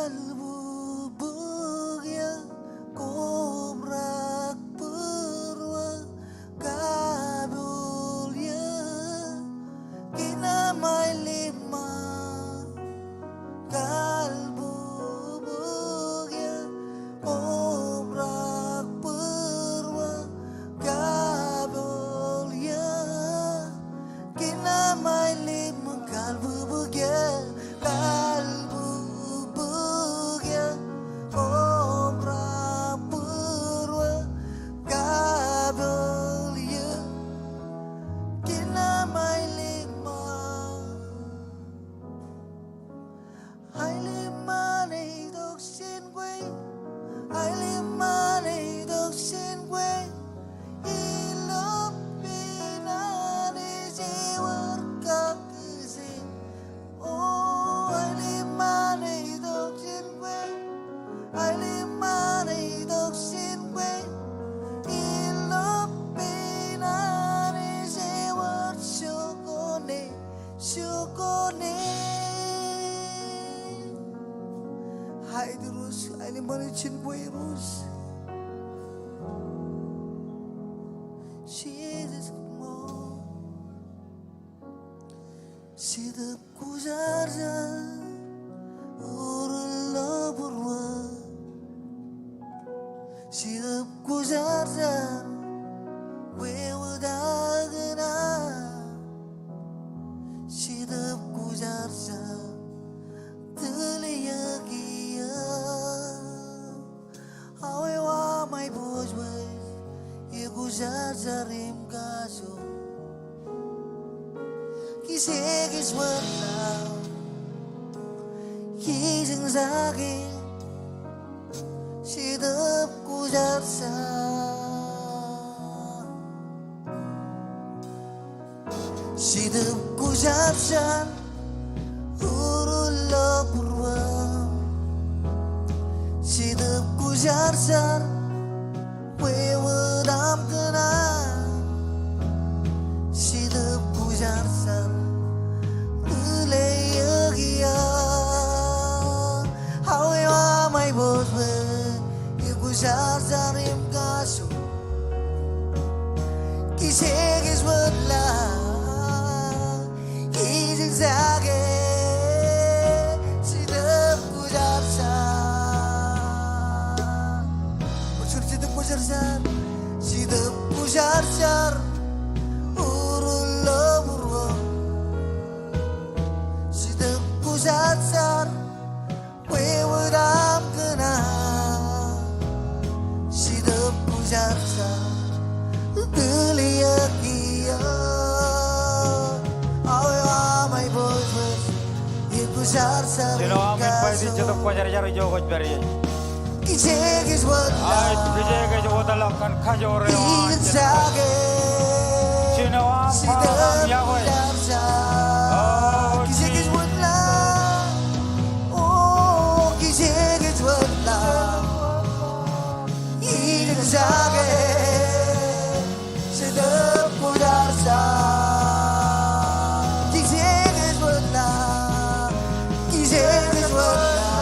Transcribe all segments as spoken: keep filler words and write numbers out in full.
Kalbubukja, kobrak būruō, kapoḷ eō, kōn aṃ aelep ṃaan. Kalbubukja, kobrak būruō, kapoḷ eō, kōn aṃ aelep ṃaan. Kalbubukja, kalbubukja, kobrak būruō, kapoḷ eō, kōn aṃ aelep ṃaan. Aelep ṃaan ej itok jān kwe. Aelep ṃaan ej itok jān kwe. Ilo pein an ej ewōr kakkije. O, aelep ṃaan ej itok jān kwe. Aelep ṃaan ej itok jān kwe. Ilo pein an ej ewōr jokone. Jokone. Aet Irooj, aelep ṃaan ej jān kwe Irooj. Jesus, come on. Jetōb Kwōjarjar, urullo būruō. Jetōb Kwōjarjar, wewōt aō kōṇaan. Jetōb Kwōjarjar, tōl eō kiiō. Awe, wa ṃae bōjbōj, ekwōjarjar im kajoor. Kijeekej wōt laḷ, kijeekjake, Jetōb Kwōjarjar. Jetōb Kwōjarjar, urullo būruō. Jetōb Kwōjarjar, wewōt aṃ kōṇaan. Jetōb Kwōjarjar, tōl eō kiiō. Awe, wa ṃae bōjbōj, ekwōjarjar im kajoor. Kijeekej wōt laḷ, kijeekjake, Jetōb Kwōjarjar. Bōjbōj Jetōb Kwōjarjar, Jetōb Kwōjarjar, urullo būruō. Jetōb Kwōjarjar, wewōt aṃ kōṇaan. Jetōb Kwōjarjar, tōl eō kiiō. Awe, wa ṃae bōjbōj, ekwōjarjar im kajoor. Jetōb Kwōjarjar ijo kwōj pād ie. Kijeekej wōt laḷ. Aet, kijeekej wōt laḷ kōn kajoor eo an. Kijeekej. Jino aṃ Jetōb Kwōjarjar. O, kijeekej wōt laḷ. O, kijeekej wōt laḷ. Kijeekjake, Jetōb Kwōjarjar. Kijeekej wōt laḷ. Kijeekej wōt laḷ.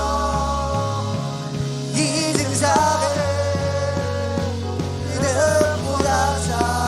Kijeekjake, Jetōb Kwōjarjar.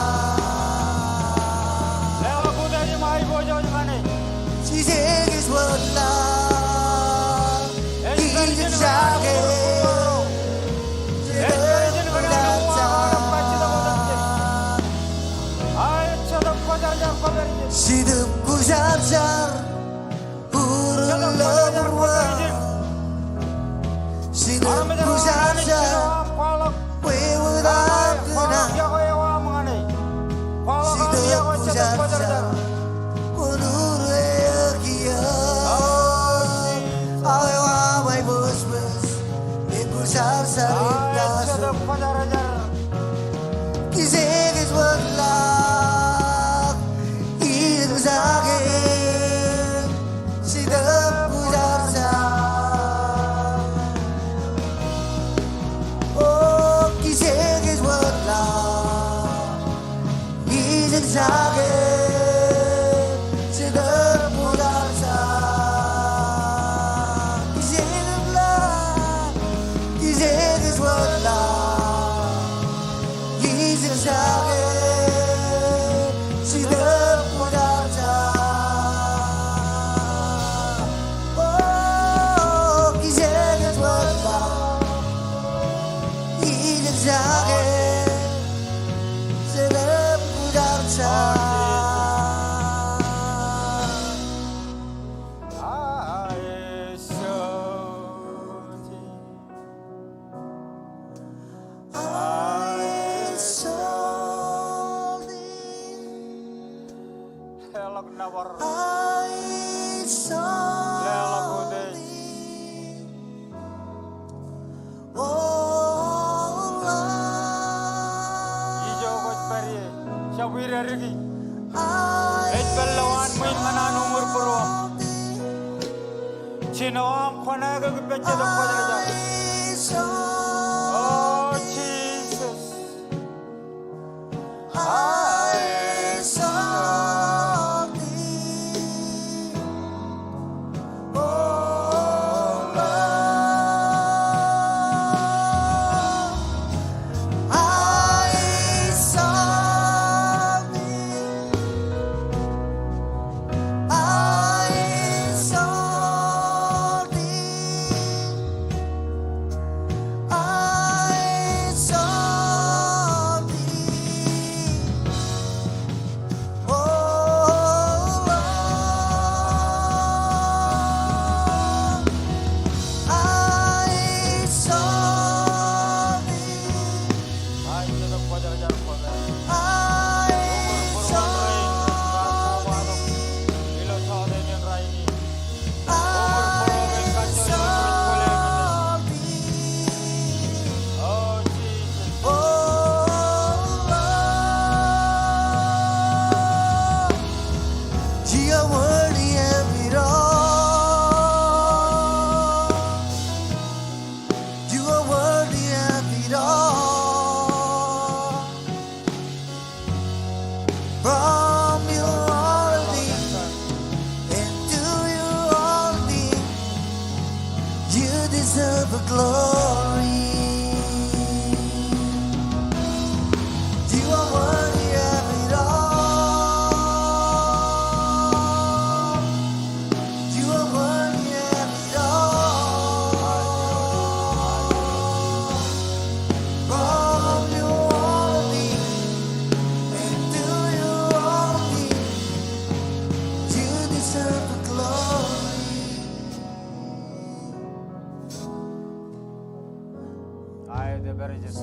Riki. Ej pād lowaan ṃwiin ñan an uñūr būruōṃ. Jino aṃ kōṇaake kōn ippān Jetōb Kwōjarjar. O Jisōs. You are worthy of it all. You are worthy of it all. From you are all things, and to you all things, you deserve the glory. You are worthy of it all. You are worthy of it all. From you all things, and to you all things, you deserve the glory. Aet, epād ijin.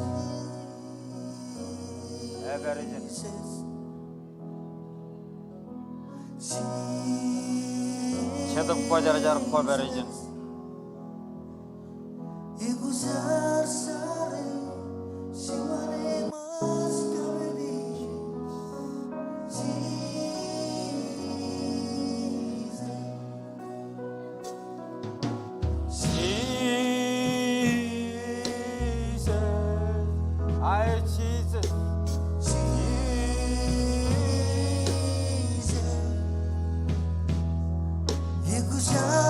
Epād ijin. Jetōb Kwōjarjar, kwōpād ijin. Jisōs. Aet, Jisōs. Jisōs.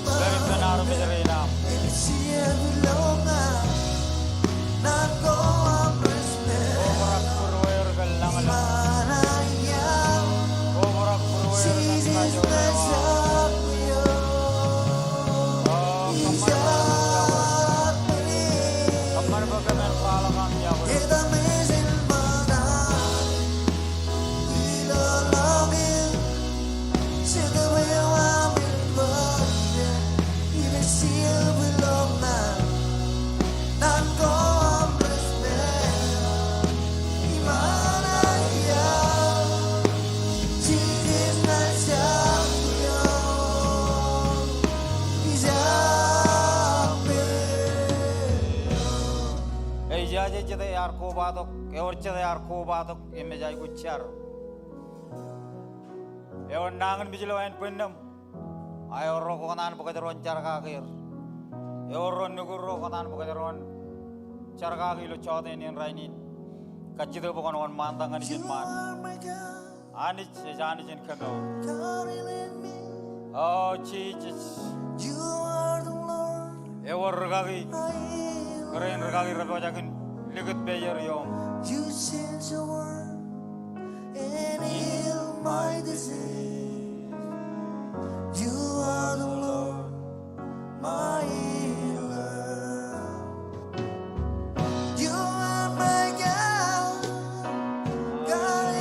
Bar ippān armej rein aṃ. Obrak būrueir kōn lañlōñ. Obrak būrueir kōn kajoor eo aṃ. O, kōṃṃan bwe kōmān, kōṃṃan bwe kōmān kwaḷọk aṃ yokwe. Ej jaje jet ear kobatok, ewōr jet ear kobatok im ej aikuj jar. Ewōr nañinmej ilo ānbwinnōṃ. A ewōr ro kwōkōṇaan bwe kōjro en jar kake er. Ewōr ro nukūr ro kwōkōṇaan bwe kōjro en jar kake ilo jọteen in rainin. Kajjitōk bwe kwōn wōnṃaantak ñan ijin ṃaan. Anij ej Anij in kemour. O Jisōs. Ewōr rikaki, kōrā in rikaki rej pojak in likūt peier ioṃ. You sent your word and healed my disease. You are the Lord, my healer. You are my God, God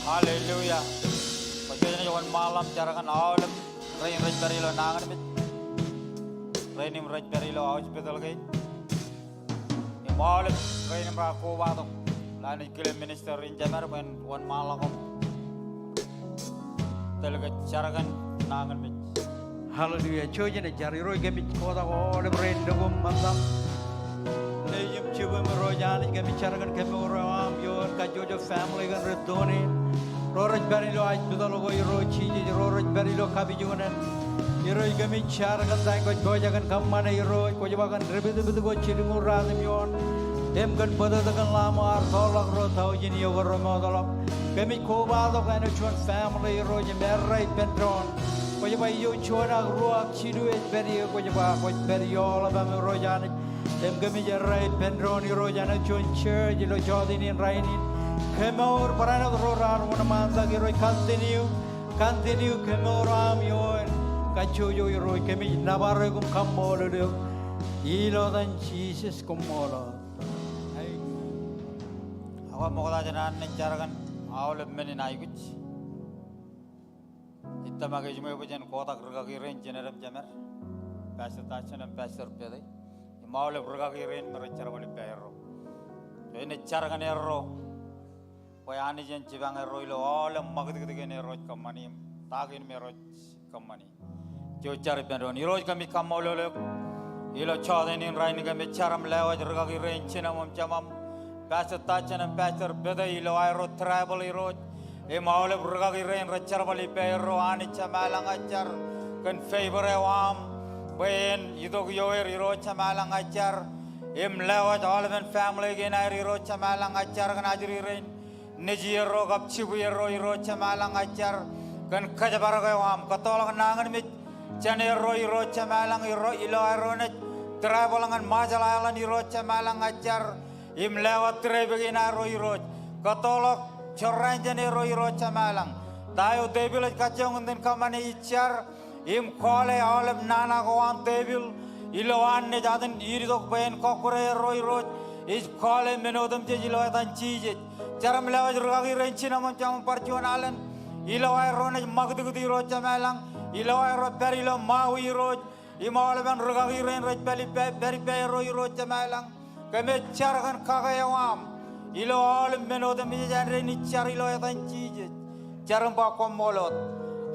Hallelujah. Bwe jej wōnṃaanḷọk jar kōn aolep rein rej pād ilo nañinmej, rein im rej pād ilo hospital kein, im aolep rein im raar kobatok. Lale ij kile minister in jemed bwe en wōnṃaanḷọk im tōl kōj jar kōn nañinmej. Hallelujah. Jouj im jar. Irooj, kōmij kotak aolep rein lukkuun ṃōttan. Nejūṃ jibūṃ Irooj Anij, kōmij jar kōn kemour eo aṃ ioon kajjojo family kōn ri Tony, ro rej pād ilo hospital ko Irooj Jisōs, ro rej pād ilo kapijuknen. Irooj, kōmij jar kōn ta eo kwōj pojak in kōṃṃane Irooj, kwōj ba kōn ri pitpit ko jilñuul ruatimjuon im kōn bōtōktōkin Lamb eo ear tọọrḷọk ro tọujin iiō ko remootḷọk. Kōmij kobatok āinwōt juon family Irooj im errā ippān doon. Kwōj ba ijo juon ak ruo ak jilu ej pād ie, kwōj ba kwōj pād ie aolepān Irooj Anij. Im kōmij errā ippān doon Irooj āinwōt juon church ilo jọteen in rainin. Kemour barāinwōt ro raar wōnṃaantak Irooj, continue, continue kemour eo aṃ ioon kajjojo Irooj, kōmij nōbar eok im kaṃṃoolol eok. Ilo etan Jisōs, koṃṃool. Ak ṃokta jān an naaj jar kōn aolep men in aikuj, ij tōmak ejiṃwe bwe jen kotak rikaki rein, jined im jemed, Pastor Dodson im Pastor Pete, im aolep rikaki rein me rej jerbal ippāerro. Jen jar kōn erro bwe Anij en jipañ erro ilo aolep ṃakūtkūt kein erro ej kōṃṃani im ta kein me erro ej kōṃṃani. Jouj jar ippān doon. Irooj, kōmij kaṃṃoolol eok ilo jọteen in rainin. Kōmij jar im lewōj rikaki rein, jinōṃ im jemām, Pastor Dodson im Pastor Pete, ilo aerro travel Irooj, im aolep rikaki rein rej jerbal ippāerro. Anij Jemām ilañ, ij jar kōn favor eo aṃ bwe en itok ioer Irooj Jemām ilañ, ij jar im lewōj aolepān family kein aer Irooj Jemām ilañ, ij jar kōn ajri rein, nejierro kab jibwierro Irooj Jemām ilañ, ij jar kōn kōjparok eo aṃ. Kōttoḷọk nañinmej jān erro Irooj Jemām ilañ, ilo aerro naaj travel ñan Marshall Island Irooj Jemām ilañ, ij jar im lewōj trip kein aerro Irooj. Kōttoḷọk jorrāān jān erro Irooj Jemām ilañ. Ta eo tepil ej kajjioñ in kōṃṃane, ij jar im kọọle aolep nana ko an tepil ilo an naaj atin itok bwe en kọkkure erro Irooj. Ij kọọle men otemjej ilo etan Jisōs. Jar im lewōj rikaki rein, jinōṃ im jemām, bar juon alen ilo aerro naaj ṃakūtkūt Irooj Jemām ilañ, ilo aerro pād ilo Maui Irooj, im aolepān rikaki rein rej pād ippā, pād ippāerro Irooj Jemām ilañ. Kōmij jar kōn kake eo aṃ ilo aolep men otemjej āindein ij jar ilo etan Jisōs. Jar im ba koṃṃool wōt.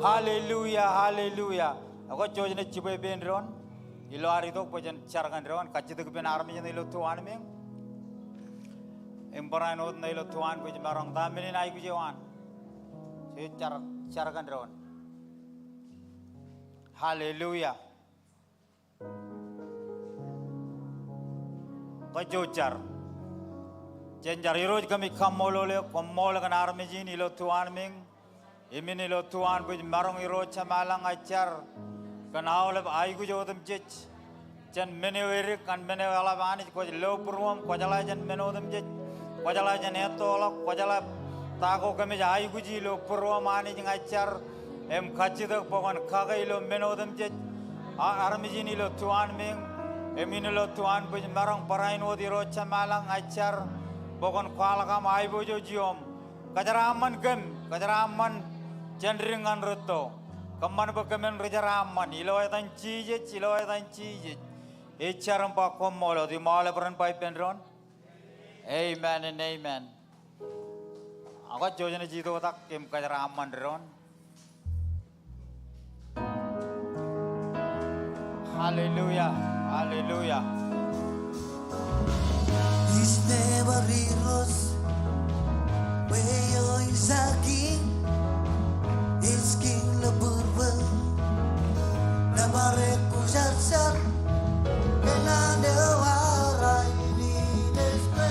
Hallelujah, hallelujah. Ak jouj im jibwe pein doon ilo ad itok bwe jen jar kōn doon, kajjitōk ippān armej in ilo tuanmeiñ. Im barāinwōt ṇe ilo tuanbwij maroñ, ta men in aikuj eo an? Jej jar, jar kōn doon. Hallelujah. Kōj jouj jar. Jen jar. Irooj, kōmij kaṃṃoolol eok, koṃṃool kōn armej in ilo tuanmeiñ im in ilo tuanbwij maroñ. Irooj Jemām ilañ, ij jar kōn aolep aikuj otemjej jān men eo edik ñan men eo eḷap. Anij, kwōj lo būruōm, kwōjeḷā jān men otemjej, kwōjeḷā jān ettoḷọk, kwōjeḷā ta ko kōmij aikuji ilo būruōm. Anij, ña ij jar im kajjitōk bwe kwōn kake ilo men otemjej a armej in ilo tuanmeiñ im in ilo tuanbwij maroñ. Barāinwōt Irooj Jemām ilañ, ña ij jar bwe kwōn kwaḷọk aṃ aiboojoj iom Kōjeraaṃṃan kōm, kōjeraaṃṃan jān dik ñan rūtto. Kōṃṃan bwe kōmin ri jeraaṃṃan. Ilo etan Jisōs, ilo etan Jisōs. Ij jar im ba koṃṃooltata. Im aolep ren ba ippān doon, amen and amen. Ak kwōj jejene ej itoitak im kōjeraaṃṃan doon. Hallelujah, hallelujah. His name is Riros, where you is a king, is king le burwe, na bare kujajar, kenane warai ni despe.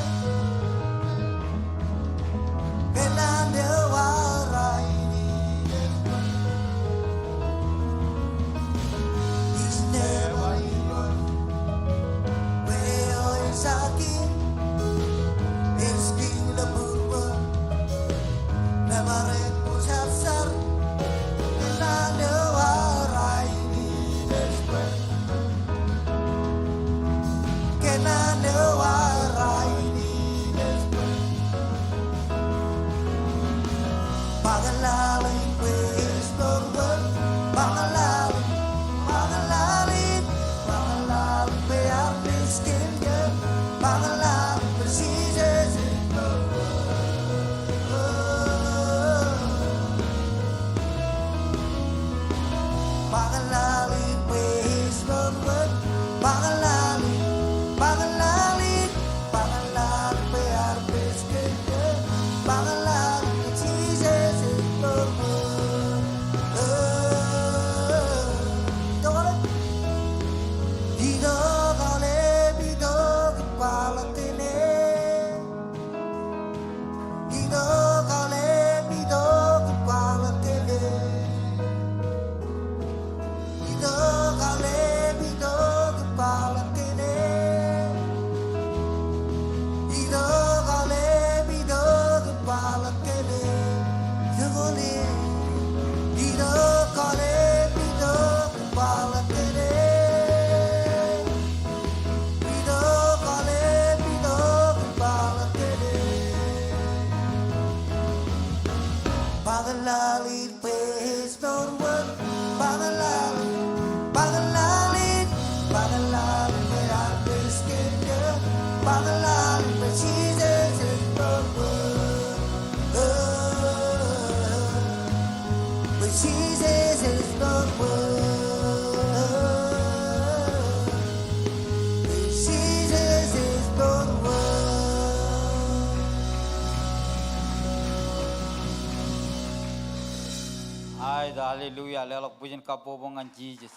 Hallelujah. Leḷọk bwijin kabbokbok ñan Jisōs.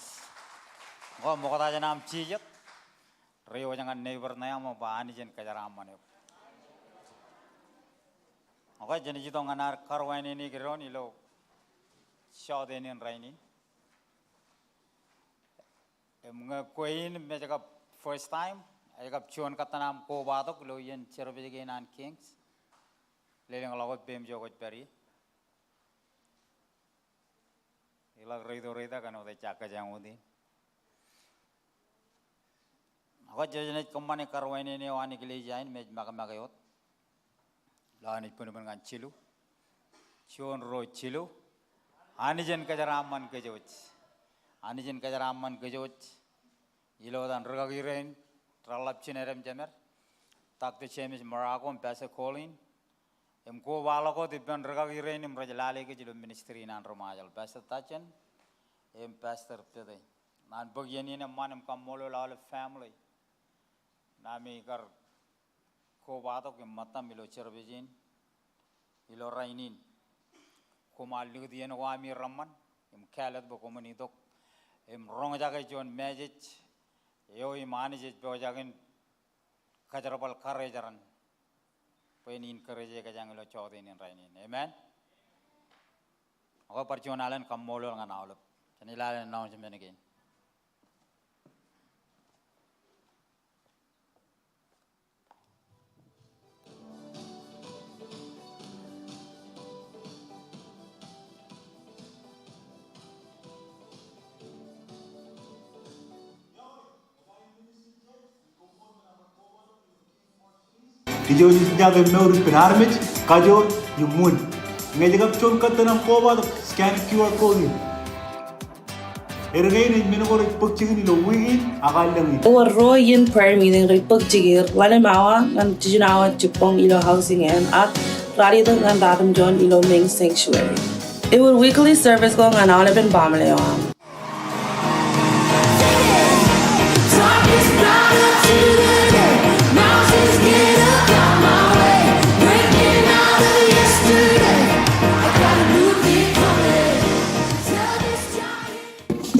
Ñe ṃokta jān aṃ jijet, reiwōj ñan neighbor ṇe eo im ba Anij en kōjeraaṃṃan eok. Okay, jen ej itok ñan ad karuwainene kōj doon ilo jọteen in rainin. Im ñe kwe in im ej kab first time, ej kab juon kōttan aṃ kobatok ilo iien service kein an Kings, lelōñḷọk wōt peiṃ ijo kwōj pād ie. Iḷak reito reita kōn wōt ejja kōjeañ wōt in. Ak kwōj jejene ej kōṃṃane karuwainene eo an eklejia in im ej make make wōt. Ilo Anij bōnbōn ñan jilu. Juon, ruo, jilu. Anij en kōjeraaṃṃan kōjwōj. Anij en kōjeraaṃṃan kōjwōj. Ilo etan rikaki rein, reḷap jined im jemed, Doctor James Morocco im Pastor Colleen. Im kobaḷọk wōt ippān rikaki rein im rej lale kōj ilo ministry in an ri Ṃajeḷ, Pastor Tajen im Pastor Pete. Ñan bōk iien in eṃṃan im kaṃṃoolol aolep family ṇe ami kar kobatok im ṃōttaṃ ilo service in ilo rainin. Koṃ ar likūt iien ko ami reṃṃan im kāālōt bwe koṃwin itok im roñjake juon message eo im Anij ej pojak in kōjerbal karijeran bwe en encourage kōjeañ ilo jọteen in rainin. Amen. Okay, bar juon alen kaṃṃoolol ñan aolep. Jen ilo alen announcement kein. Kijooj ej jab mour ippān armej, kajoor, Iṃōn. Ñe ej kab juon kōttan aṃ kobatok, scan Q R code in. Erkein ej men ko rej bōk jikin ilo wiik in ak allōñ in. Ewōr ruo iien prayer meeting rej bōk jikier, ḷalem awa ñan jiljino awa jibboñ ilo housing eṇ, ak ralitōk ñan ratimjuon ilo main sanctuary. Ewōr weekly service ko ñan aolepen baaṃle eo aṃ.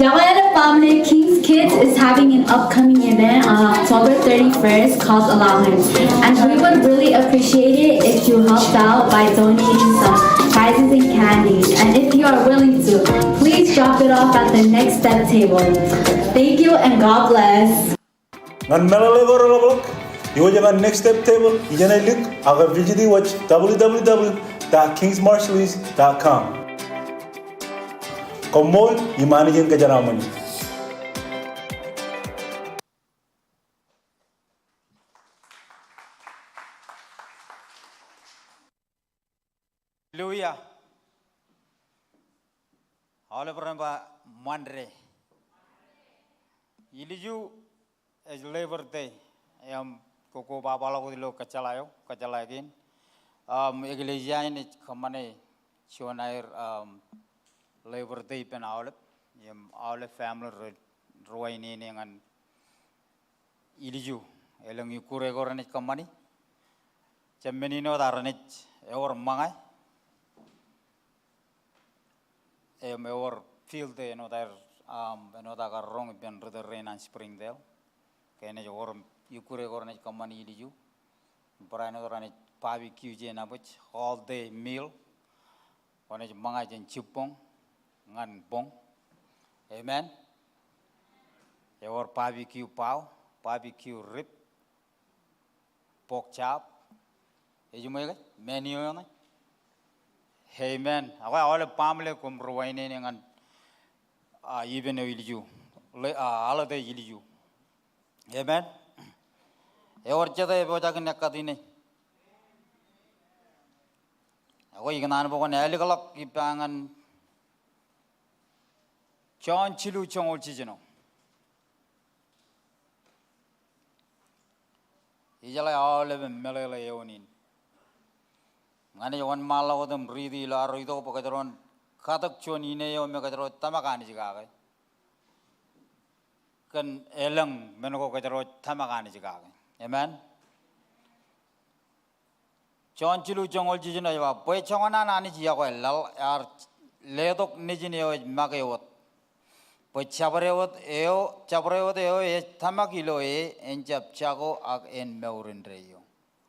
Jabōt aolep baaṃle, King's Kids is having an upcoming event on October thirty-first called Allow Him. And we would really appreciate it if you helped out by donating some prizes and candies. And if you are willing to, please drop it off at the Next Step table. Thank you and God bless. Ñan meḷeḷe ko reḷapḷọk, iwōj ñan Next Step table, ijeṇe lik, ak visit wōj W W W dot kings marshalese dot com. Koṃṃool im Anij en kōjeraaṃṃan eok. Hallelujah. Aolep ren ba Ṃande. Ilju ej Labor Day. Im kōkobaba ḷọk wōt ilo kōjjeḷā eo, kōjjeḷā kein. Um, eklejia in ej kōṃṃane juon aer, um, Labor Day ippān aolep. Im aolep family rej ruwainene ñan ilju. Elōñ ikkure ko renaaj kōṃṃani. Jab men in wōt ak renaaj ewōr ṃōñā. Im ewōr field eo āinwōt aer, um, āinwōt aō kar roñ ippān ritōl rein an Springdale. Ke enaaj ewōr ikkure ko renaaj kōṃṃani ilju. Barāinwōt renaaj barbecue jān abōj, all day meal. Kwōnaaj ṃōñā jān jibboñ ñan boñ. Amen. Ewōr barbecue bao, barbecue rib, pork chop. Ejiṃwe ke? Menu eo ṇe. Amen. Ak aolep baaṃle koṃ ruwainene ñan, ah, ippān eo ilju. Le, ah, holiday ilju. Amen. Ewōr jete epojak in ekkat ine. Ak ikōṇaan bwe kwōn ālikḷọk ippa ñan Jon jilu joñoul jiljino. Ijeḷā aolepen meḷeḷe eoon in. Ña ij wōnṃaanḷọk wōt im riiti ilo arro itok bwe kōjro en katōk juon ine eo me kōjro ej tōmak Anij kake. Kōn elōñ men ko kōjro ej tōmak Anij kake. Amen. Jon jilu joñoul jiljino ej ba, bwe joñan an Anij yokwe laḷ ear letok Nejin eo ej make wōt. Bwe jabdewōt eo, jabdewōt eo ej tōmak ilo e en jab jako ak en mour indeeo.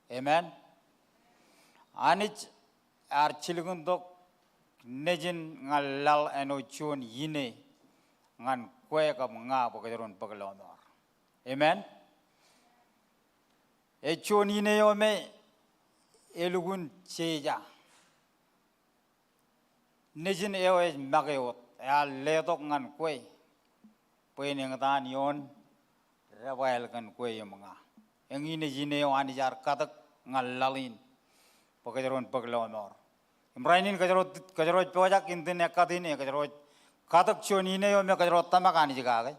Amen. Anij ear jilkintok Nejin ñan laḷ āinwōt juon ine ñan kwe kab ña bwe kōjro en bōk lọmọọr. Amen. Ej juon ine eo me elukkuun jeja. Nejin eo ej make wōt, ear letok ñan kwe bwe en eñtaan ioon debwāāl kōn kwe im ña. Eñin ej ine eo Anij ear katōk ñan laḷ in bwe kōjro en bōk lọmọọr. Im rainin kōjro, kōjro ej pojak in iten ekkat ine, kōjro ej katōk juon ine eo me kōjro tōmak Anij kake.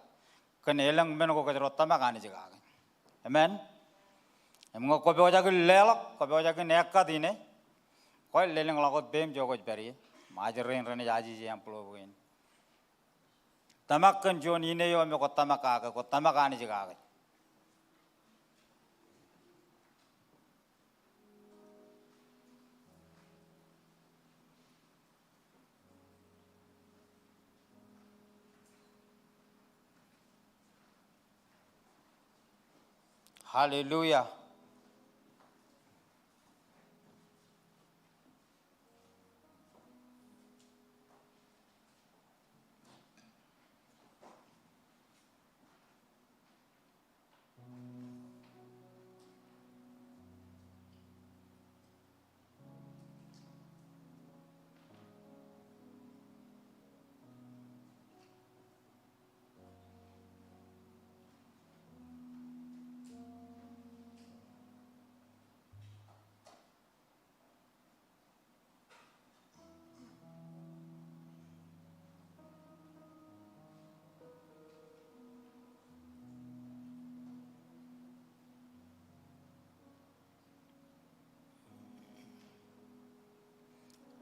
Kōn elōñ men ko kōjro tōmak Anij kake. Amen. Im ñe kwō pojak in leḷọk, kwō pojak in ekkat ine, kwōj lelōñḷọk wōt peiṃ ijo kwōj pād ie. Im ajri rein renaaj ajeje envelope kein. Tōmak kōn juon ine eo me kwō tōmak kake, kwō tōmak Anij kake. Hallelujah.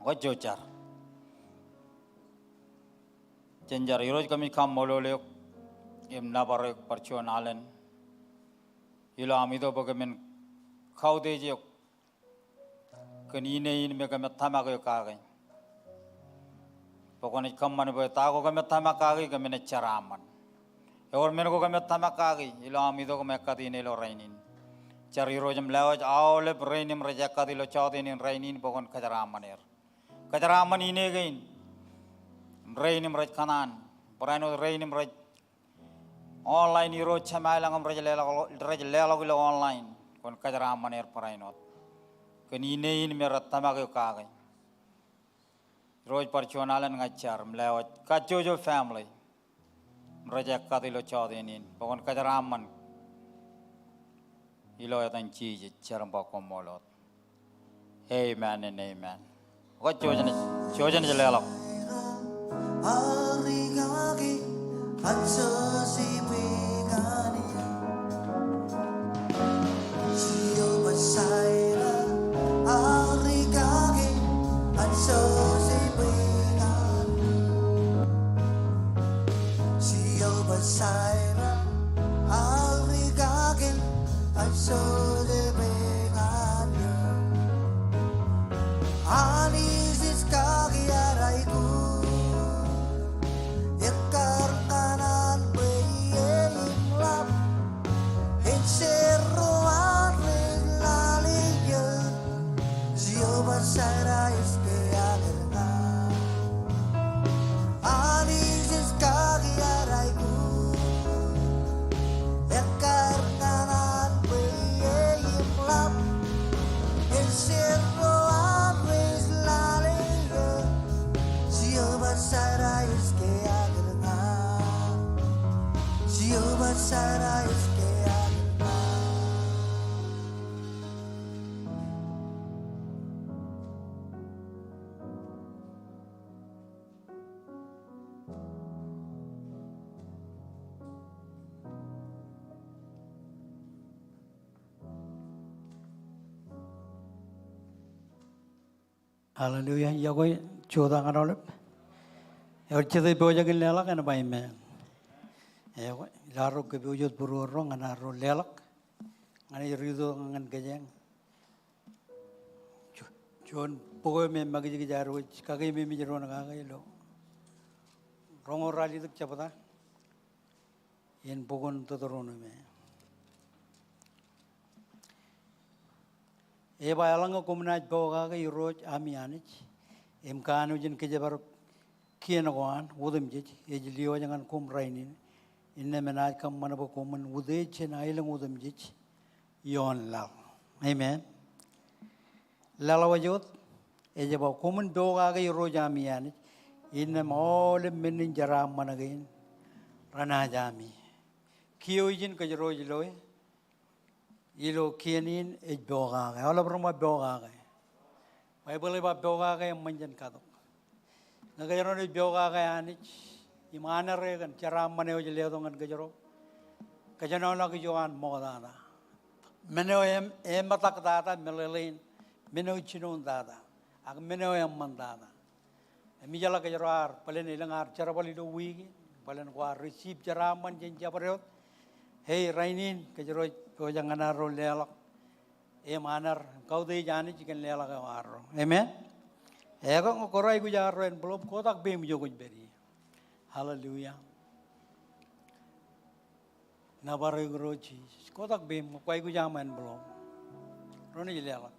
Kajjojo jar. Jen jar. Irooj, kōmij kaṃṃoolol eok im nōbar eok bar juon alen ilo aṃ itok bwe kōmin kautiej eok kōn ine in me kōmij tōmak eok kake. Bwe kwōnaaj kōṃṃan bwe ta ko kōmij tōmak kake kōmin ej jeraaṃṃan. Ewōr men ko kōmij tōmak kake ilo aṃ itok im ekkat in ilo rainin. Jar Irooj im lewōj aolep rein im rej ekkat ilo jọteen in rainin bwe kwōn kōjeraaṃṃan er. Kōjeraaṃṃan ine kein im rein im rej kōṇaan. Barāinwōt rein im rej online Irooj Jemām ilañ im rej leḷọk, rej leḷọk ilo online. Kwōn kōjeraaṃṃan er barāinwōt kōn ine in me rej tōmak eok kake. Irooj, bar juon alen ña ij jar im lewōj kajjojo family im rej ekkat ilo jọteen in bwe kwōn kōjeraaṃṃan. Ilo etan Jisōs jar im ba koṃṃool wōt. Amen and amen. Kajjojo, kajjojo jen leḷọk. Hallelujah. Iọkwe, jutak ñan aolep. Ewōr jete pojak in leḷọk, en ba amen. Iọkwe, ilo arro kōpooj wōt būruōd ro ñan arro leḷọk. Ñan ej riito ñan kōjeañ. Ju-, juon bok eo me makijkij ad wōj kakememej doon kake ilo roñoul ralitōk jebta in bok in Teuteronomi. Ej ba, eḷaññe koṃ naaj pokake Irooj ami Anij im kanooj in kōjparok kien ko an otemjej, ej lio ej ñan koṃ rainin, innām enaaj kōṃṃan bwe koṃwin utiej jān aelōñ otemjej ioon laḷ. Amen. Laḷ eo ej wōt, ej ba, koṃwin pokake Irooj ami Anij, innām aolep men in jeraaṃṃan kein renaaj ami. Kiiō ijin kōjro ej loe, ilo kien in ej pokake. Aolep ren ba pokake. Baibōḷ ej ba pokake eṃṃan jān katok. Ñe kōjro naaj pokake Anij im honor e kōn jeraaṃṃan eo ej letok ñan kōjro, kōjenolọk ijo an ṃoktata. Men eo em-, eṃōtaktata meḷeḷein men eo jinointata ak men eo eṃṃantata. Im ijeḷā kōjro ar bōlen elōñ ad jerbal ilo wiik in, bōlen kwaar receive jeraaṃṃan jān jabdewōt. Hei, rainin kōjro ej pojak ñan arro leḷọk im honor im kautiej Anij kōn leḷọk eo arro. Amen. Ekwe, ñe kwōj aikuj arro envelope, kotak peiṃ ijo kwōj pād ie. Hallelujah. Nōbar eok Irooj Jisōs. Kotak peiṃ, kwōj aikuj aṃ envelope. Ro naaj leḷọk.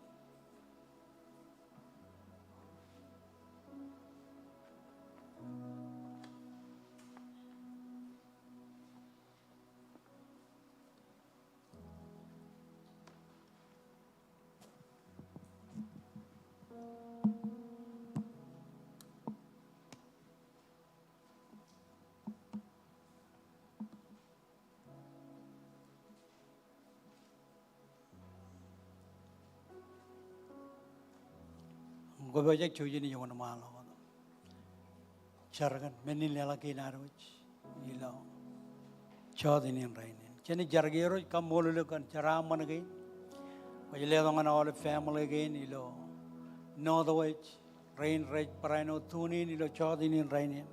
Ñe kwōpojak, jouj im ṃaanḷọk wōt. Jar kōn men in leḷọk kein ad wōj ilo jọteen in rainin. Jen jar. Irooj, kaṃṃoolol eok kōn jeraaṃṃan kein kwōj letok ñan aolep family kein ilo Northwest rein rej barāinwōt tune in ilo jota in rainin.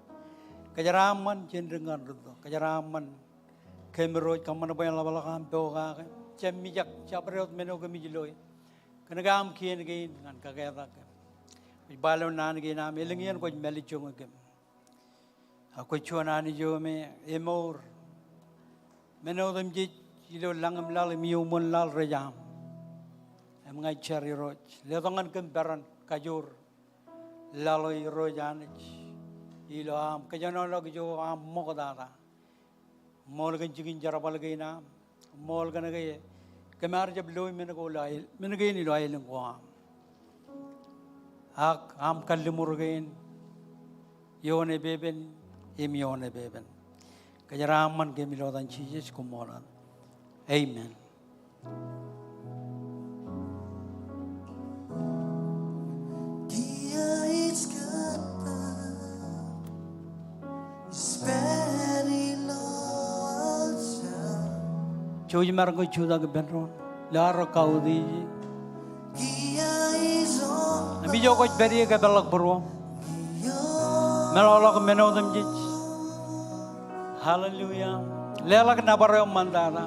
Kōjeraaṃṃan jān dik ñan rūtto. Kōjeraaṃṃan kōm Irooj, kōṃṃan bwe en ḷapḷọk aṃ pokake. Jab mijak, jabdewōt men eo kōmij loe, kōnke aṃ kien kein ñan kaketak kōm. Kwōj ba ilo naan kein aṃ, elōñ iien kwōj mālejjoñe kōm. Ak kwōj juon Anij eo me emour. Men otemjej ilo lañ im laḷ im iuṃwin laḷ rej aṃ. Im ña ij jar Irooj, letok ñan kōm peran kajoor laḷ eo Irooj Anij ilo aṃ kōjenolọk ijo aṃ ṃoktata. Ṃool kōn jikin jerbal kein aṃ. Ṃool kōn ke kōm ar jab loi men ko ilo ael, men kein ilo aelōñ ko aṃ. Ak aṃ kalliṃur kein ioon epepen im ioon epepen. Kōjeraaṃṃan kōm ilo etan Jisōs, koṃṃool. Amen. Jouj maroñ ke jutak ippān doon. Ilo arro kautiej. Im ijo kwōj pād ie, kōpeḷḷọk būruōṃ. Meḷọkḷọk men otemjej. Hallelujah. Leḷọk nōbar eo ṃōntata.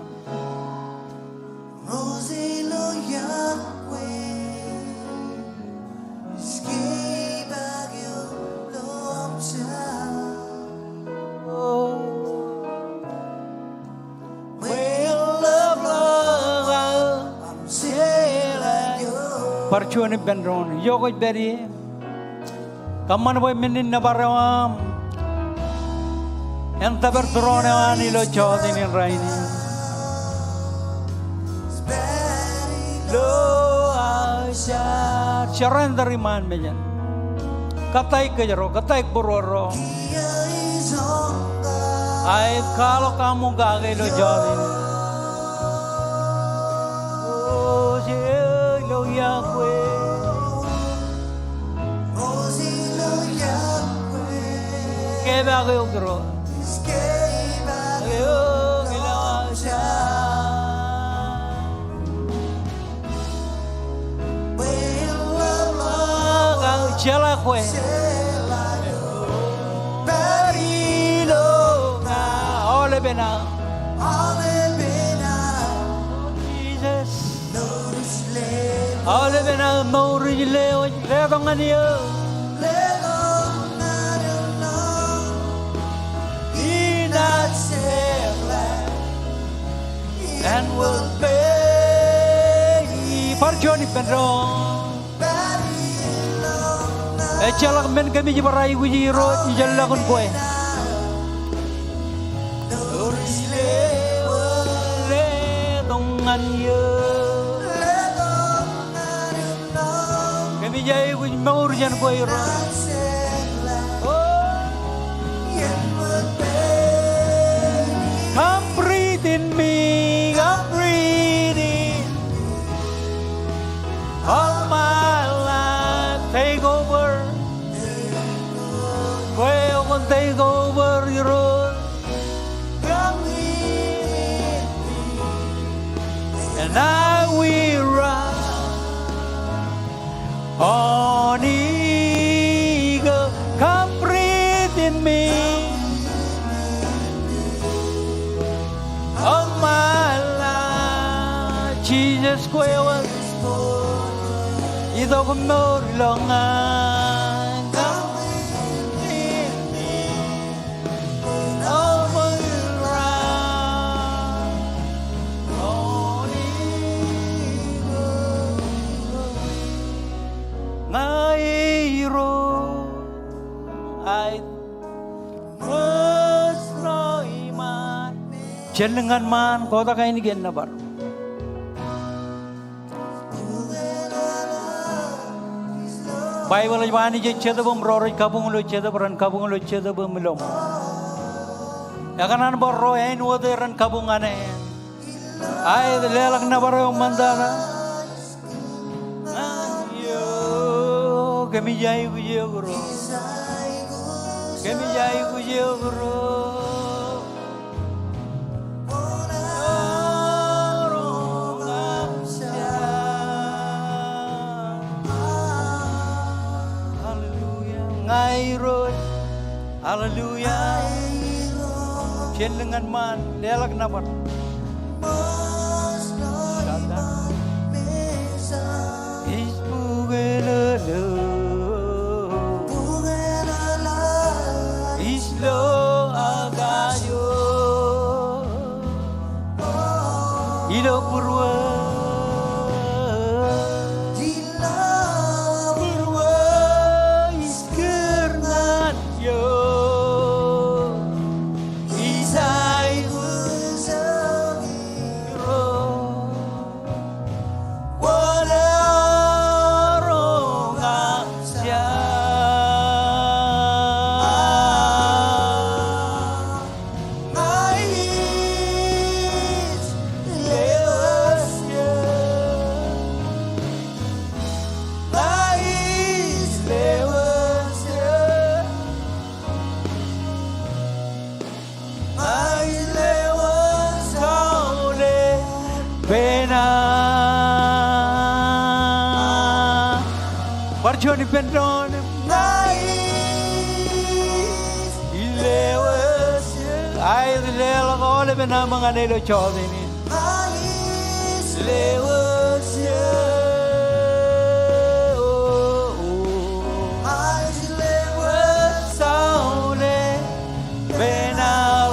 Bar juon ippān doon, ijo kwōj pād ie. Kōṃṃan bwe men in nōbar eo aṃ en tōpar tūroon eo an ilo jota in rainin. Surrender iṃaan mejān. Kōttāik kōjro, kōttāik būruōro. Aet, kwaḷọk kaṃṃoolol kake ilo jota in. Kōpeak eok Irooj. Jeḷā kwe. Aolepen aō. Jisōs. Aolepen aō mour ij lewōj, letok ñan eō. Bar juon ippān doon. Ejjeḷọk men kōmij bar aikuji Irooj, ijellọkun kwe. Letok ñan eō. Kōmij aikuj mour jān kwe Irooj. Come breathe in me, come breathe in all my life, take over. Kwe eo kwōn take over Irooj. Come with me, and I will run on eagle. Come breathe in me. All my life, Jisōs kwe wōt. Itok mour ilo ña. Ña Irooj, aet. Jān lik ñan ṃaan, kotak ainikien nōbar. Baibōḷ ej ba Anij ej Jetōb im ro rej kabuñ ilo Jetōb ren kabuñ ilo Jetōb im ilowaan. Ekōṇaan bwe ro āinwōt ren kabuñ ñan e. Aet, leḷọk nōbar eo ṃōntata. Ñan eō, kōmij aikuj eok Irooj. Kōmij aikuj eok Irooj. Irooj. Hallelujah. Jen lōñ ñan ṃaan, leḷọk nōbar. Ij bukwe ḷọk, ij lo akajo. Ilo būruō, ilo būruō ij kūr ñan eok. Ij aikuj ro wōn eo roñ aō. Bar juon ippān doon. Aet, leḷọk aolepen aṃ ñan e ilo jota in.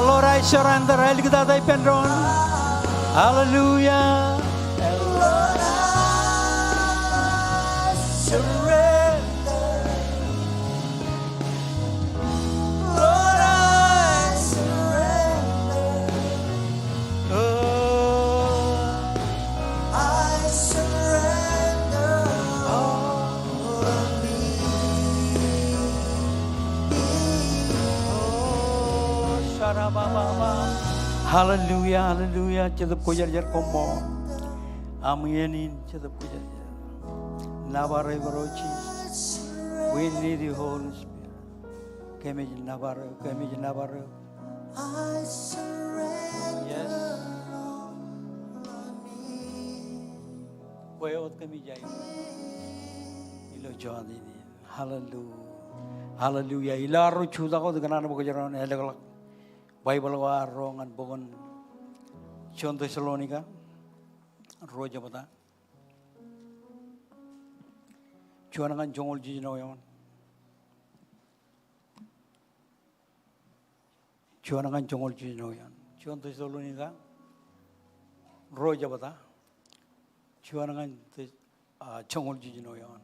Lord, I surrender. Āliktata ippān doon. Hallelujah. Lord, I surrender. Lord, I surrender. Oh, I surrender all of me. Oh, sharabababa. Hallelujah, hallelujah. Jetōb Kwōjarjar koṃṃool. Aṃ iien in Jetōb Kwōjarjar. Nōbar eok Irooj Jisōs. We need you, Holy Spirit. Kōmij nōbar eok, kōmij nōbar eok. Yes. Kwe wōt kōmij aiboojoj ilo jota in. Hallelujah. Hallelujah. Ilo arro jutak wōt ikōṇaan bwe kōjro en ālōkḷọk Baibōḷ ko arro ñan bok in Juon Tessalonika, ruo jebta. Juon ñan joñoul jiljino eoon. Juon ñan joñoul jiljino eoon. Juon Tessalonika, ruo jebta. Juon ñan Tes-, ah, joñoul jiljino eoon.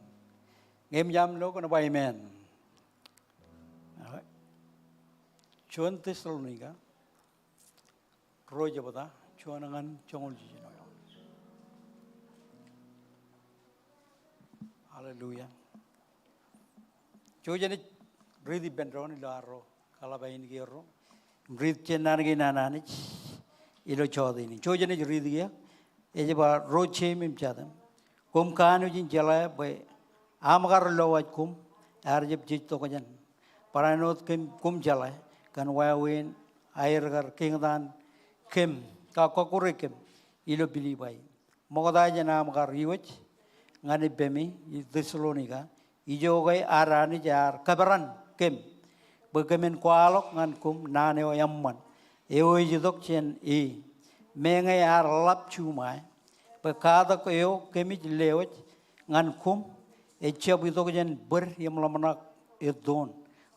Ñe eṃōj aṃ lo kōn ba amen. Juon Tessalonika, ruo jebta, juon ñan joñoul jiljino eoon. Hallelujah. Jouj im riit ippān doon ilo arro kaḷap ainikiō erro. Riit jān naan kein an Anij ilo jota in. Jouj im riit kiiō. Ej ba, ro jeiū im jatū, koṃ kanooj in jeḷā bwe aṃ kar lowaj koṃ ear jab jej tokjān. Barāinwōt kōm, koṃ jeḷā kōn wāween aer kar kiiō taan kōm, kab kọkkure kōm ilo Pilippai. Ṃokta jān aṃ kar iwōj ñan ippemi Tessalonika, ijoke ad Anij ear kōperan kōm bwe kōmin kwaḷọk ñan koṃ naan eo eṃṃan eo ej itok jān e. Meñe ear ḷap juṃae bwe katak eo kōmij lewōj ñan koṃ ejjab itok jān bōd im ḷōmṇak ettoon.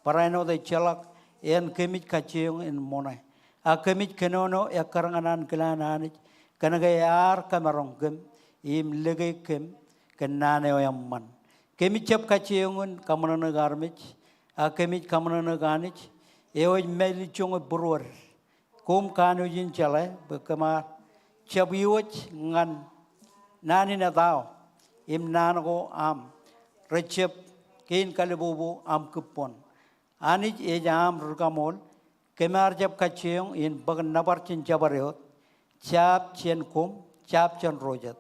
Barāinwōt ejjeḷọk āne kōmij kajjioñ in ṃoṇe, ak kōmij kōnono ekkar ñan ankilaan Anij kōnke ear kamaroñ kōm im lōke kōm kōn naan eo eṃṃan. Kōmij jab kajjioñ in kaṃōṇōṇōik armej, ak kōmij kaṃōṇōṇōik Anij eo ej mālejjoñe būruod. Koṃ kanooj in jeḷā bwe kōm ar jab iwōj ñan naan in etao im naan ko aṃ rejjab kein kalibobo aṃ kibboñ. Anij ej aṃ ri-kaṃool. Kōm ar jab kajjioñ in bōk nōbar jān jabdewōt, jab jān koṃ, jab jān ro jet.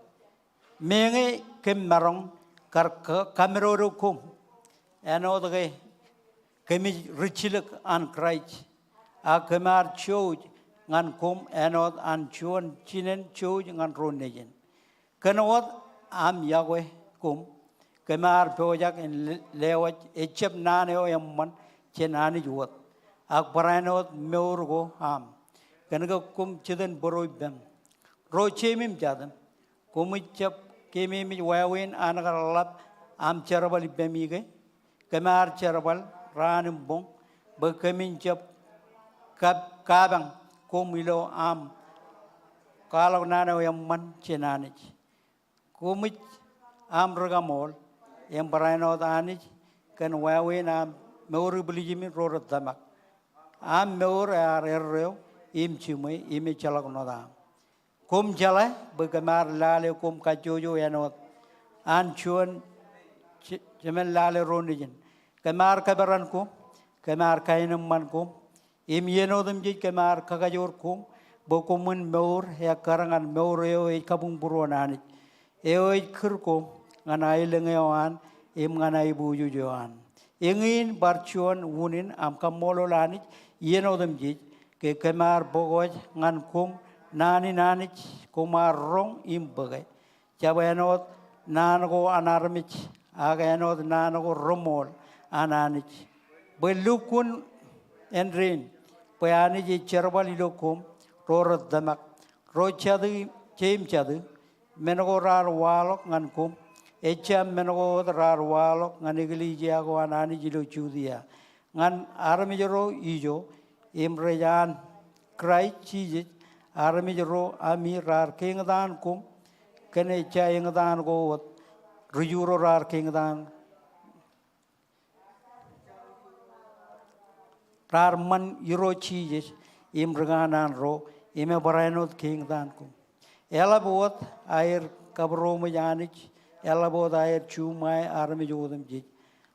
Meñe kōm maroñ kar ka-, kaṃdodo koṃ āinwōt ke kōmij rijjilōk an Kraist, ak kōm ar jouj ñan koṃ āinwōt an juon jinen jouj ñan ro nejin. Kōn wōt aṃ iọkwe koṃ Kōm ar pojak in le-, lewōj ejjab naan eo eṃṃan jān Anij wōt, ak barāinwōt mour ko aṃ. Kōn ke koṃ jitōnbōro ippem, ro jeimim jatūṃ. Koṃij jab keememej wāween an kar ḷap aṃ jerbal ippemi ke? Kōm ar jerbal raan im boñ bwe kōmin jab kab-, kapañ koṃ ilo aṃ kwaḷọk naan eo eṃṃan jān Anij. Koṃij aṃ ri kaṃool im barāinwōt Anij kōn wāween aṃ mour ibwiljimi ro rej tōmak. Aṃ mour ear erreo im jiṃwe im ejjeḷọk ṇotaṃ. Koṃ jeḷā bwe kōm ar lale koṃ kajjojo āinwōt an juon je-, jemen lale ro nejin. Kōm ar kōperan koṃ, kōm ar kaenōṃṃan koṃ, im iien otemjej kōm ar kakajoor koṃ bwe koṃwin mour ekkar ñan mour eo ej kabuñbūruon Anij, eo ej kūr koṃ ñan aelōñ eo an im ñan aiboojoj eo an. Eñin bar juon unin aṃ kaṃṃoolol Anij iien otemjej, ke kōm ar bōk wōj ñan koṃ naan in Anij koṃ ar roñ im bōke. Jab āinwōt naan ko an armej, ak āinwōt naan ko reṃool an Anij. Bwe lukkuun āindein bwe Anij ej jerbal ilo koṃ ro rej tōmak, ro jatū, jeim jatū, men ko raar waḷọk ñan koṃ, ejjab men ko wōt raar waḷọk ñan eklejia ko an Anij ilo Judia, ñan armej ro ijo im rej an Kraist Jisōs, armej ro ami raar keñtaan koṃ kōn ejja eñtaan ko wōt ri Ju ro raar keñtaan, raar ṃan Irooj Jisōs im ri kanaan ro, im ebarāinwōt keñtaan koṃ. Eḷap wōt aer kabūroṃōj Anij, eḷap wōt aer juṃae armej otemjej.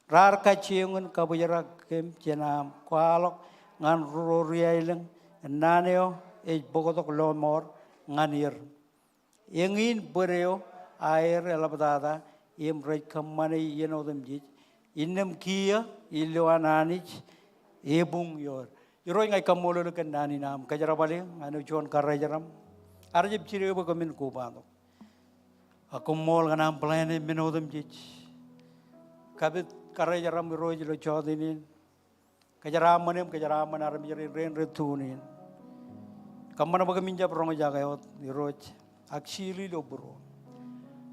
Raar kajjioñ in kabōjrak kōm jān aṃ kwaḷọk ñan ro ri aelōñ naan eo ej bōktok lọmọọr ñan er. Eñin bōd eo aer eḷaptata im rej kōṃṃane iien otemjej, innām kiiō ilowaan Anij ebuñ ioer. Irooj, ña ij kaṃṃoolol eok kōn naan in aṃ kōjerbale ñan eo juon karijeraṃ. Ar jab jidik bwe kōmin kobatok. Ak koṃṃool kōn aṃ plan e men otemjej. Kapit karijeraṃ Irooj ilo jọteen in. Kōjeraaṃṃan eṃ, kōjeraaṃṃan armej rein, rein rej tune in. Kōṃṃan bwe kōmin jab roñjake wōt Irooj, ak seal ilo būruō.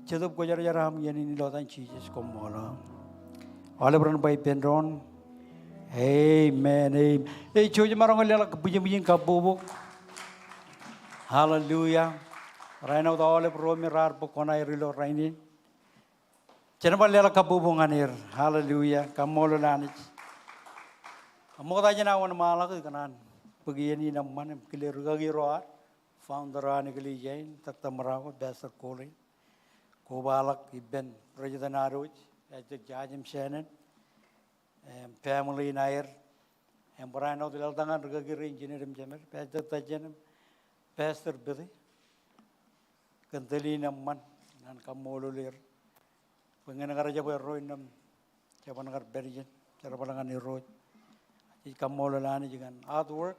Jetōb Kwōjarjar aṃ iien in ilo etan Jisōs, koṃṃool. Aolep ren ba ippān doon. Amen, amen. Ej jouj maroñ in leḷọk bwijin, bwijin kabbokbok. Hallelujah. Rainwōt aolep ro me raar bōk koṇaer ilo rainin, jen bar leḷọk kabbokbok ñan er. Hallelujah. Kaṃṃoolol Anij. Ṃokta jān aō wōnṃaanḷọk ikōṇaan bōk iien in eṃṃan im kile rikaki ro ad, founder an eklejia in, Doctor Marako, Pastor Colin. Kobaḷọk ippān President Adoj, Pastor Jajim Shannon, im family in aer, im barāinwōt eḷtañan rikaki rein jined im jemed, Pastor Tajen im Pastor Pete, kōn tōl in eṃṃan ñan kaṃṃoolol er. Bwe ñan kar jab erro innām jeban kar pād ijin, jerbal ñan Irooj. Jej kaṃṃoolol Anij kōn hard work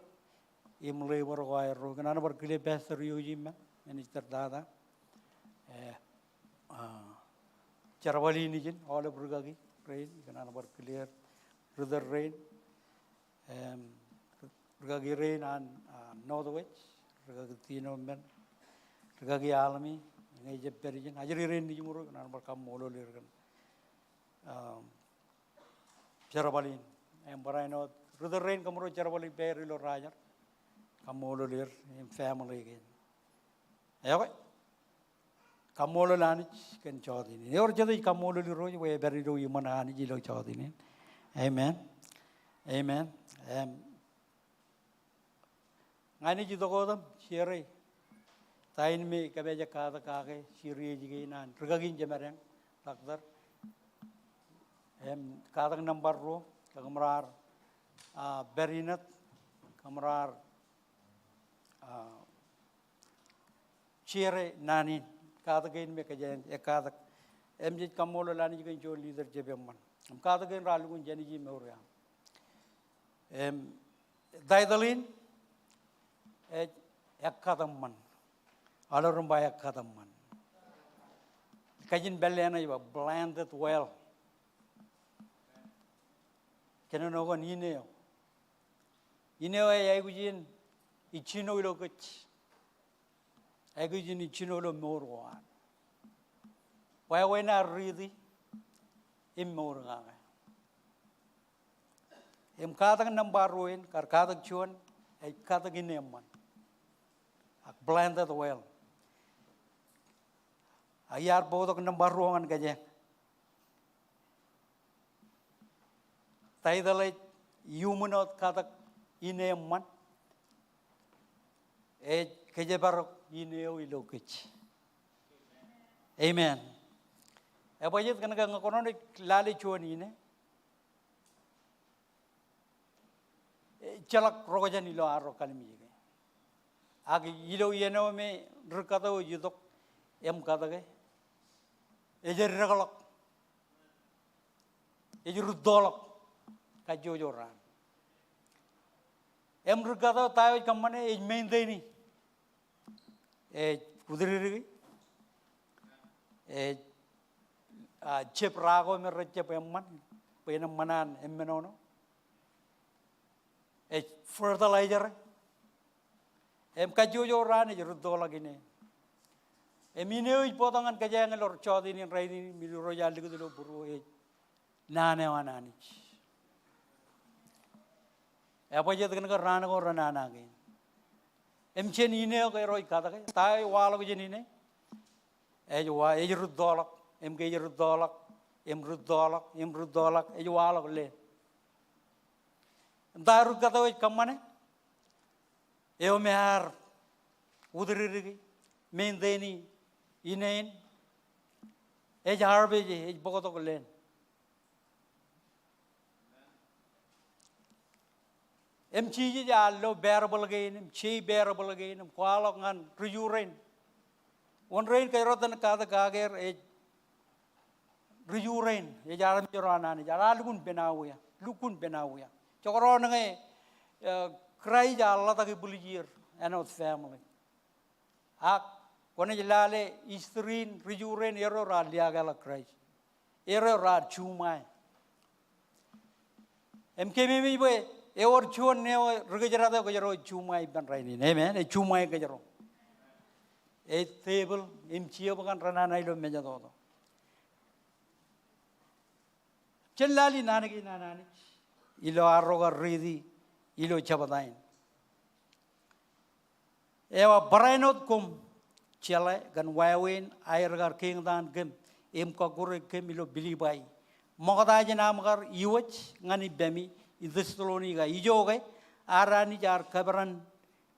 im labor ko aerro. Ikōṇaan bar kile Pastor Yoji im minister tata. Eh, ah, jerbal in ijin, aolep rikaki rein, ikōṇaan bar kile er, ritōl rein, em, rikaki rein an, ah, Northwest, rikaki Tino men, rikaki Almi, ñe ejab pād ijin, ajri rein nejiṃro, ikōṇaan bar kaṃṃoolol er kōn, um, jerbal in. Im barāinwōt ritōl rein kōmro jerbal ippāer ilo rajar, kaṃṃoolol er im family kein. Ekwe, kaṃṃoolol Anij kōn jọteen in. Ewōr jet ej kaṃṃoolol Irooj bwe epād ilo iṃōn Anij ilo jọteen in. Amen. Amen. Em, ña ij itok wōt im share ta in me kōmij katak kake series kein an rikaki in jemedān, Doctor. Im katak nōṃba ruo, kōmro ar, ah, pād inet, kōmro ar, ah, share naan in, katak kein me kōjeañ ekkatak. Im jej kaṃṃoolol Anij kōn juon leadership eṃṃan. Im katak kein raar lukkuun jāniji mour eo aṃ. Im title in ej Ekkatōṃṃan. Aolep ren ba Ekkatōṃṃan. Kajin pālle eṇ ej ba planted well. Kōnono kōn in eo. In eo ej aikuj in ijjino ilo kōj. Aikuj in ijjino ilo mour ko ad. Wāween ad riiti im mour kake. Im katak nōṃba ruo in, kar katak juon, ej katak in eṃṃan. Ak planted well. Ak iar bōktok nōṃba ruo ñan kōj eṇ. Title ej iuṃwin wōt katak in eṃṃan. Ej kōjparok in eo ilo kōj. Amen. Ebajjeet kōn ke ñe kwōnaaj lale juon ine, ejjeḷọk rōkjeṇ ilo arro kallimjeke. Ak ilo iien eo me ri-kato ej itok im katōke, ej eddekḷọk. Ej rūttoḷọk kajjojo raan. Im ri-kato ta eo ej kōṃṃane, ej maintain e. Ej utiririki. Ej, ah, jab ra ko me rej jab eṃṃan bwe en eṃṃan an emmenono. Ej fertilizer e. Im kajjojo raan ej rūttoḷọk ine. Im in eo ij bōktok ñan kōjeañ ilo jọteen in rainin im ilo irooj an likūt ilo būruō ej naan eo an Anij. Ebajjeet kōn ke raan ko renana kein. Im jān in eo kōjro ej katōke, ta eo ej waḷọk jān ine, ej wa, ej rūttoḷọk, im ke ej rūttoḷọk, im rūttoḷọk, im rūttoḷọk, ej waḷọk leen. Im ta ri-kato ej kōṃṃane, eo me ear utiririki, maintain e ine in, ej harvest e, ej bōktok leen. Im Jisōs ear lo parable kein, im je parable kein, im kwaḷọk ñan ri-Ju rein. Wōn rein kōjro itōn katak kake er ej ri-Ju rein, ej armej ro an Anij, ear lukkuun pineawiia, lukkuun pineawiia. Jekdọọn ñe, eh, Kraist ear ḷotak ibwiljir āinwōt family. Ak kwōnaaj lale history in ri-Ju rein, erro raar liaakḷọk Kraist. Erro raar juṃae. Im kōmemej bwe ewōr juon eo ri-kōjdat eo kōjro ej juṃae ippān rainin. Amen. Ej juṃae kōjro. Ej tepil im jebkan renana ilo mejatoto. Jen lale naan kein an Anij ilo arro kar riiti ilo jebta in. Eo, barāinwōt koṃ jeḷā kōn wāween aer kar keñtaan kōm im kọkkure kōm ilo Pilippai, ṃokta jān aṃ kar iwōj ñan ippemi i Tessalonika, ijoke ad Anij ear kōperan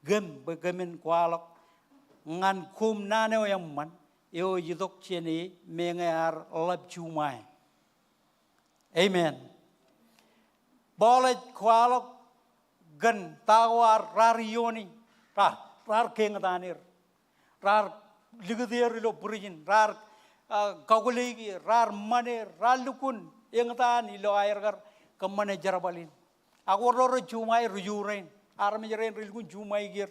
kōm bwe kōmin kwaḷọk ñan koṃ naan eo eṃṃan eo ej itok jān e meñe ear ḷap juṃae. Amen. Paul ej kwaḷọk kōn ta ko ad raar iiooni, ra, raar keñtaan er. Raar likūt er ilo prison, raar, ah, kakwōleiki er, raar ṃan er, raar lukkuun eñtaan ilo aer kar kōṃṃane jerbal in. Ak wōr ro rej juṃae? Ri-Ju rein. Armej rein rej lukkuun juṃae er.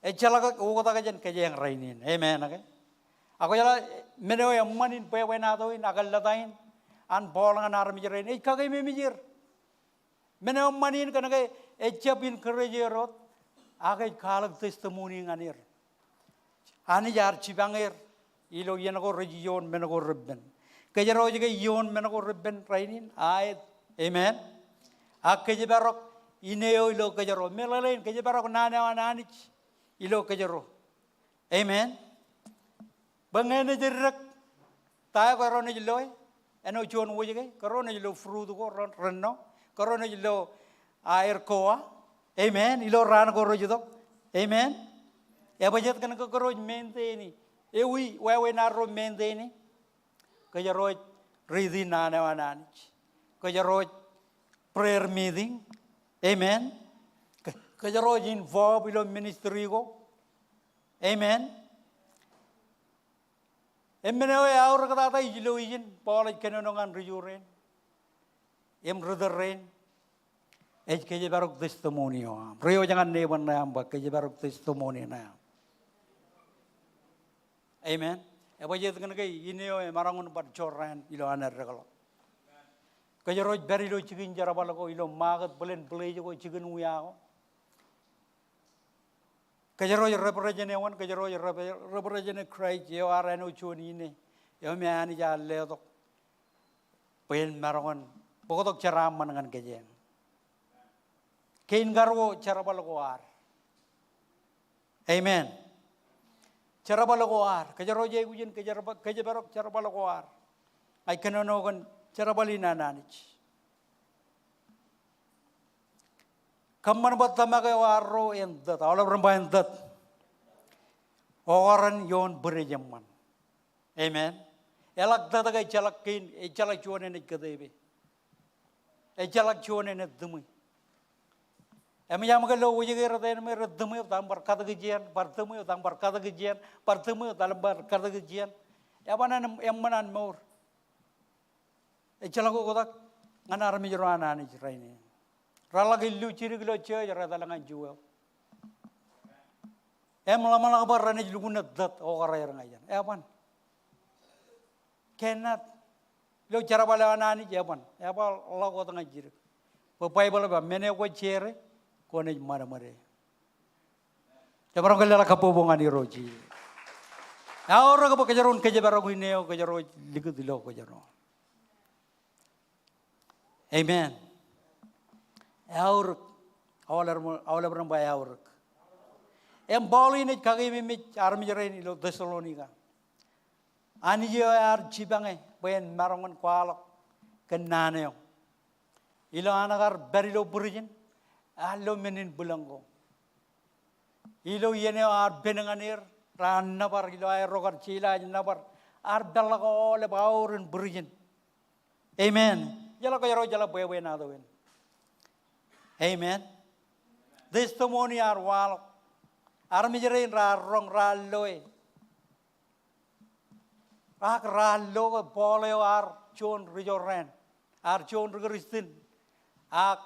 Ejjeḷọk oktak jān kōjeañ rainin. Amen, okay? Ak kwōjeḷā men eo eṃṃan in bwebwenato in, ak ḷōta in, an Paul ñan armej rein, ej kakememej er. Men eo eṃṃan in kōnke ejjab encourage er wōt, ak ej kwaḷọk testimony ñan er. Anij ear jipañ er ilo iien ko rej iioon men ko repen. Kōjro ej ke iioon men ko repen rainin? Aet. Amen. Ak kōjparok in eo ilo kōjro. Meḷeḷein, kōjparok naan eo an Anij ilo kōjro. Amen. Bwe ñe enaaj eddek, ta eo kōjro naaj loe? Āinwōt juon wōjke, kōjro naaj lo fruit ko ren, renno. Kōjro naaj lo, ah, aer kowa. Amen. Ilo raan ko rej itok. Amen. Ebajjeet kōn ke kōjro ej maintain e. Ewi wāween arro maintain e? Kōjro ej riiti naan eo an Anij. Kōjro ej prayer meeting. Amen. Kō-, kōjro ej involve ilo ministry ko. Amen. Im men eo eaorōktata ilo ijin, Paul ej kōnono ñan ri-Ju rein im ri-tōl rein, ej kōjparok testimony eo aṃ. Reiwōj ñan neighbor ṇe aṃ bwe kōjparok testimony ṇe aṃ. Amen. Ebajjeet kōn ke ine eo emaroñ in bar jorrāān ilo an eddekḷọk. Kōjro ej pād ilo jikin jerbal ko, ilo market, bōlen place ko, jikin wia ko. Kōjro ej represent eoon, kōjro ej rep-, represent Christ eo ear āinwōt juon ine eo me Anij ear letok bwe en maroñ in bōktok jeraaṃṃan ñan kōj. Kein karuo, jerbal ko ad. Amen. Jerbal ko ad. Kōjro ej aikuj in kōjepar-, kōjparok jerbal ko ad. Ña ij kōnono kōn jerbal in an Anij. Kōṃṃan bwe tōmak eo arro en tōt, aolep ren ba en tōt. Okaren ioon bwidej eṃṃan. Amen. Eḷak tōt ke ejjeḷọk kein, ejjeḷọk juon enaaj kōtepe. Ejjeḷọk juon enaaj tūṃwe. Eṃōj aṃ ke lo wōjke rot āinwōt rej tūṃwe etan bar katakijjien, bar tūṃwe etan bar katakijjien, bar tūṃwe etan bar katakijjien. Eban an eṃṃan an mour. Ejjeḷọk oktak ñan armej ro an Anij rainin. Reḷak illu jidik ilo church, rej etal ñan juon. Im ḷōmṇak bwe renaaj lukkuun tōt okar er ñan iien. Eban. Kōnnaan. Ilo jerbal eo an Anij, eban. Eban ḷọk wōt ñan jidik. Bwe Baibōḷ ej ba, men eo kwōj share e, kwōnaaj ṃadṃōde. Jemaroñ ke leḷọk kabbokbok ñan Irooj. Eaorōk bwe kōjro en kōjparok ine eo kōjro ej likūt ilo kōjro. Amen. Eaorōk. Aolep, aolep ren ba eaorōk. Im Paul in ej kakeememej armej rein ilo Thessalonica. Anij eo ear jipañe bwe en maroñ in kwaḷọk kōn naan eo. Ilo an kar pād ilo prison, ear lo men in bwilōñ ko. Ilo iien eo ear pen ñan er, raar nōbar ilo aerro kar jeila ej nōbar, ear peḷḷọk aolep aor in prison. Amen. Ijeḷā kōjro jeḷā bwebwenato in. Amen. Testimony ear waḷọk. Armej rein raar roñ, raar loe. Ak raar lo ke Paul eo ear juon ri jorrāān, ear juon ri Kristian, ak